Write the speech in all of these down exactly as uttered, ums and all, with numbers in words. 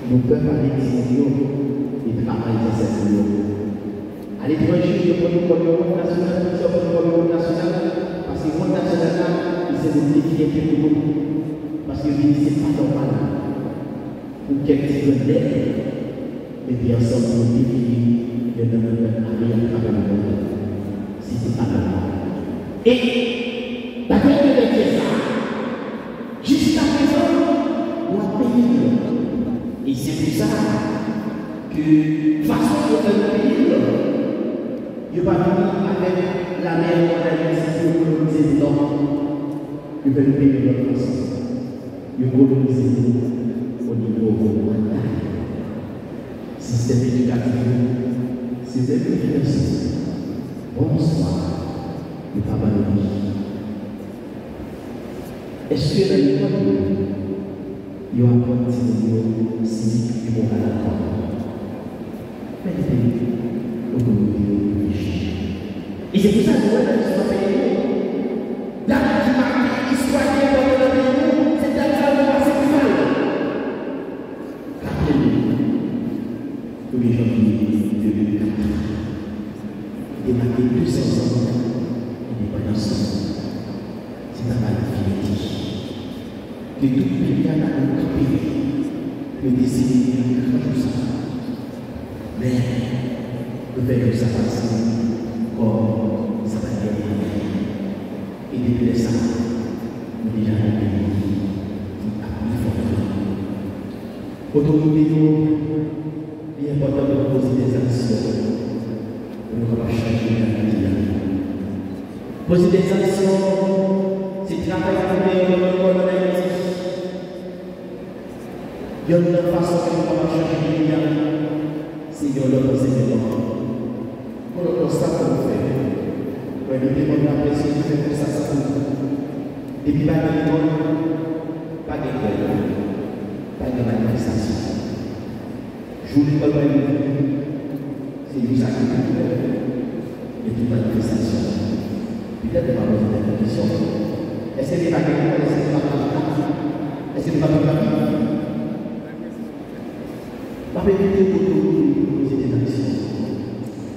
Yon pèp ale di moun yo e travay zansèt nou yo. Aletranje, yo pran nou kòm yon wont nasyonal. Poukisa yo pran nou kòm yon wont nasyonal? Paske wont nasyonal la, li se yon de fyète pou nou. Paske yo di se pa nòmal pou kèk ti grenn nèg mete ansanm pou yo defile, yo nan yon pèp ale atravè lemonn. Se te pa nòmal. E batay de lèdye sa a, jiskaprezan, w ap peye l. E se pou sa ke fason yo fè nou peye l, yo pa vini avèk lame an kòd Ayiti pou yo kolonize nou, non. Yo fè nou peye l lòt fason. Yo kolonize nou o nivo mantal. Sistèm edikatif nou, se menm evidans. Bonswa, yo pa ban nou li. Èske nan lekòl yo, yo aprann timoun yo sivik e moral ankò? Men kite otorite yo reflechi. E se pou sa nou wè nan istwa peyi nou, dat ki make istwa ki enpòtan nan peyi nou, se dat sa yo pase pi mal. Raple nou, premye janvye de mil kat, ki te make de san zan endepandans nou. Se travay fyète. Ke tout peyi a ta dwe kanpe pou yo te selebre gran jou sa a. Men, yo fè jou sa pase kòm sa pa t gen anyen. E depi lè sa a, nou deja yon peyi ki ap efondre. Otorite yo, li enpòtan pou nou poze dèzaksyon pou nou kapab chanje reyalite a. Poze dèzaksyon, se travay pou gen yon lòt lekòl ann Ayiti. Yonn nan fason ke nou kapab chanje peyi a, se gen yon lòt ansèyman. Yon lòt konsta fò nou fè. Mwen, nou te konn raple se ki fè konsta sa pou nou. Depi pa gen lekòl, pa gen grèv, pa gen manifestasyon. Jou lekòl pral louvri, se jou sa ki pi pè, gen tout manifestasyon. Petèt nou pa poze tèt nou kesyon, èske te pa gen lekòl, èske nou pa t ap viv? Èske nou pa t ap viv? M ap envite otorite yo pou poze dèzaksyon.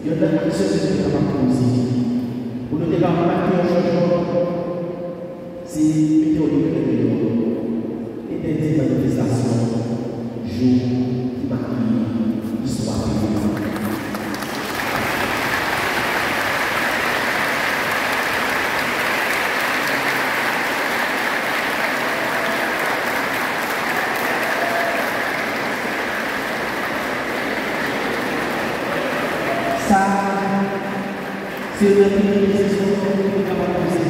Yonn nan aksyon ke nou te kapab poze pou nou te kapab make yon chanjman, se mete yon dekrè deyò, entèdi manifestasyon jou ki make istwa peyi a. Sa, se yon nan pi bon desizyon ke nou kapab poze.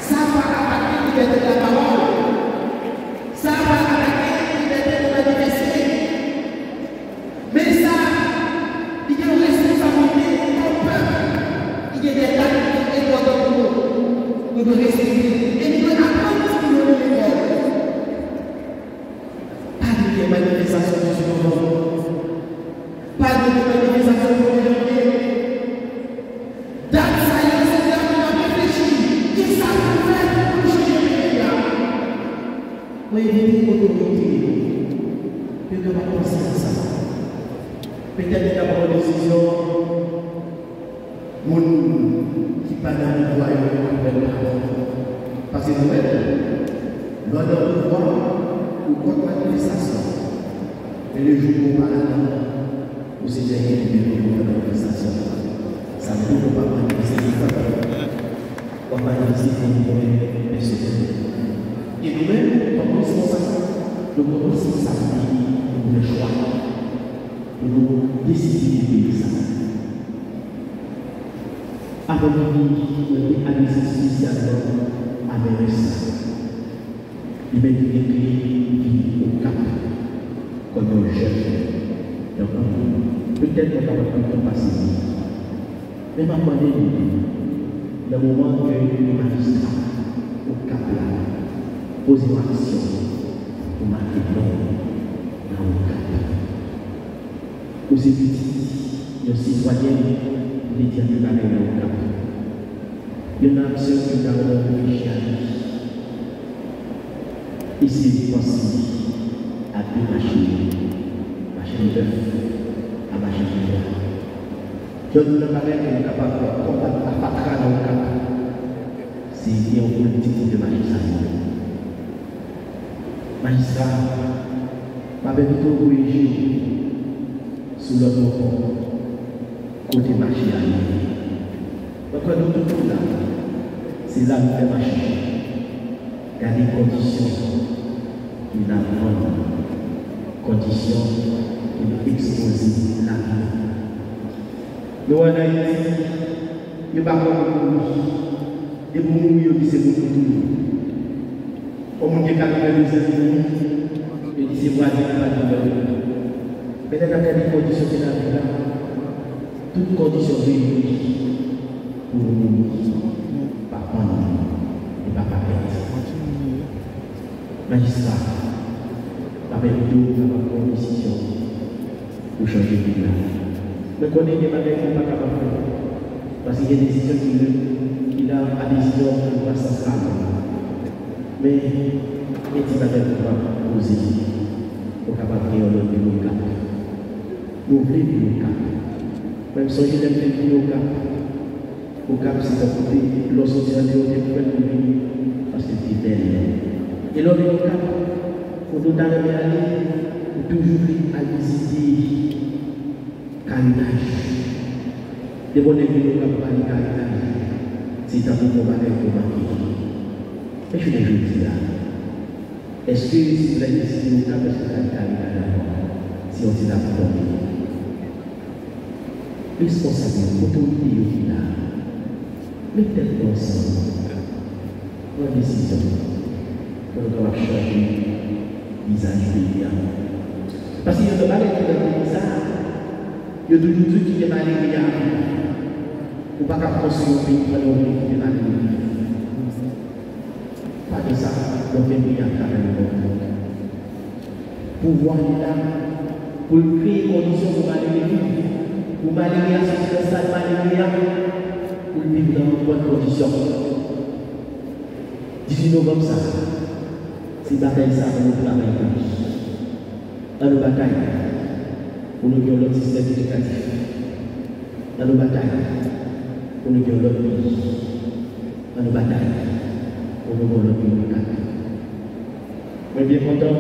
Sa pa atake libète lapawòl. Sa pa atake libète de manifeste. Men sa, li gen yon responsablite kòm pèp. Li gen de dat ki enpòtan pou nou. Nou dwe respekte. E nou dwe aprann timoun yo nan lekòl. Pa gen manifestasyon dizuit novanm. Pa gen manifestasyon premye janvye. Dat sa yo, se dat nou ap reflechi. Kisa pou fè pou nou chanje peyi a? Mwen envite otorite yo, yo kapab panse a sa. Petèt yo kapab pran desizyon. Moun ki pa nan pouvwa yo ap pèd pa bon. Paske nou menm, lè w nan pouvwa, ou kont manifestasyon. Men lejou ke w pa ladan, ou se dènye ki dwe kont manifestasyon. Sa vle di w pa manifeste pou pèp la. W ap manifeste pou entèrè pèsonèl. E nou menm, kòm responsab, nou gen yon responsablite pou nou fè chwa, pou nou deside de peyi sa. Avan m fini, mwen te adrese espesyalman a mè sa. Li menm ki gen kle vin Okap kòm yon jèn tankou m. Petèt mwen kapab pito pase li. Men m ap mande nou, nan moman ke majistra Okap la poze yon aksyon pou make non nan Okap, ou se pitit yon sitwayèn ki te di anpil bagay nan Okap. Youn nan aksyon ke m ta renmen w reflechi a li, eseye panse ak Mache, mache de bèf a mache de bèf. Jodi nan bagay ke nou kapab konbat la fatra nan Okap, se gen yon politik pou fè mache sa yo. Majistra, m ap envite w voye je w sou lòt bò pon, kote mache a ye. Mwen kwè nou tout ki la, se la nou fè mache. Gade kondisyon ke n ap vann, kondisyon ke nou ekspoze lavi nou. Nou ann Ayiti, yo pa kwè moun mouri. Depi w mouri, yo di se moun ki touye w. Yon moun gen katrevenndezan li mouri, yo di se vwazen ki pa t vle w. Men lè n ap gade kondisyon ke n ap viv la, tout kondisyon reyini pou nou mouri pa pann e pa pa pèdi. Majistra, m ap envite w kapab pran yon desizyon pou chanje peyi a. Mwen konnen gen bagay ke w pa kapab fè, paske gen desizyon ki, ki la a desizyon ki pa sans la. Men, gen ti bagay ke w kapab poze, pou w kapab gen yon lòt vil Okap. Nou vle vil Okap. Mwen, m sonje lè m te vin Okap. Okap se tankou te, lè w soti andeyò, te pwèt pou vini, paske l te bèl. E lè w vin Okap, kote w ta renmen ale, ou toujou vle al vizite Karetaj. Depi yon nèg vin Okap pou ale Karetaj, se tankou gon bagay ke w manke. Men jounen jodi a, èske si w vle vizite Okap, èske w ka ale Karetaj ankò? Se yon ti lapli tonbe. Responsab yo, otorite yo ki la, met tèt nou ansanm, pran desizyon pou nou kapab chanje vizaj peyi a. Paske gen de bagay ki nan peyi sa a, yo toujou di w kite malere a viv. Ou pa ka konstwi yon peyi pandan w vle kite malere viv. Pa de sa, nou fè peyi a travay nou menm. Pouvwa li la pou l kreye kondisyon pou malere viv, pou malere a soti nan stad malere a, pou l viv nan bòn kondisyon. Dizuit novanm sa a, se batay sa a pou nou travay pou li. Ann nou batay pou nou gen yon lòt sistèm edikatif. Ann nou batay pou nou gen yon lòt peyi. Ann nou batay pou nou gen yon lòt peyi Okap. Mwen byen kontan,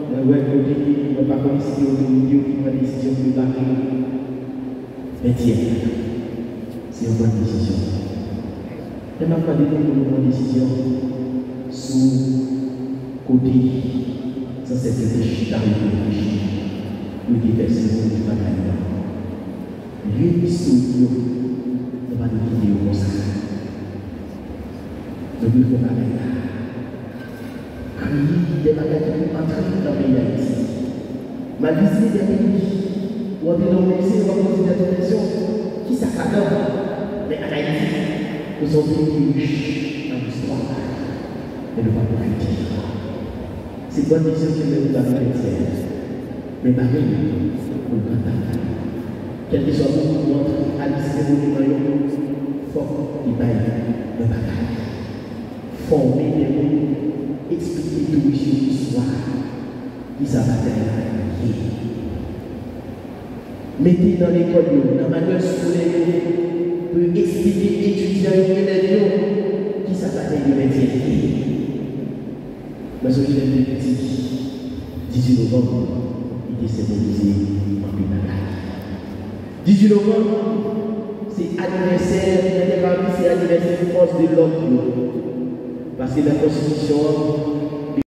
mwen wè kote, mwen pa konn si se otorite yo ki pran desizyon pou yo make ventyèm. Se yon bòn desizyon. Men m ap mande nou pou nou pran desizyon sou kote zansèt yo te chita, yo te reflechi, pou yo te fè senbolik bagay yo. Lye istorik yo, nou pa dwe kite yo konsa. Nou dwe fè bagay la. Kreye de bagay ki pou antre nan peyi Ayiti. M al vizite de peyi, ou antre nan yon mize, w ap poze tèt ou kesyon, kisa k ladan? Men ann Ayiti, nou se yon peyi ki rich nan istwa, men nou pa pwofite. Se bòn desizyon ke nou pran, men bagay pou nou kantan. Kèlkeswa moun ki pou antre al vizite monuman yo, fòk li bay yon bagay. Fòme de moun, eksplike touris yo istwa, kisa batay la ye. Mete nan lekòl yo, nan manyèl eskolè yo, pou yo eksplike etidyan yo, elèv yo, kisa batay de ventyèt ye. Mwen sonje lè m te piti, dizuit novanm, li te senbolize anpil bagay. Dizuit novanm, se anivèsè, mwen te ka di se anivèsè fòs de lòd yo. Paske nan konstitisyon an,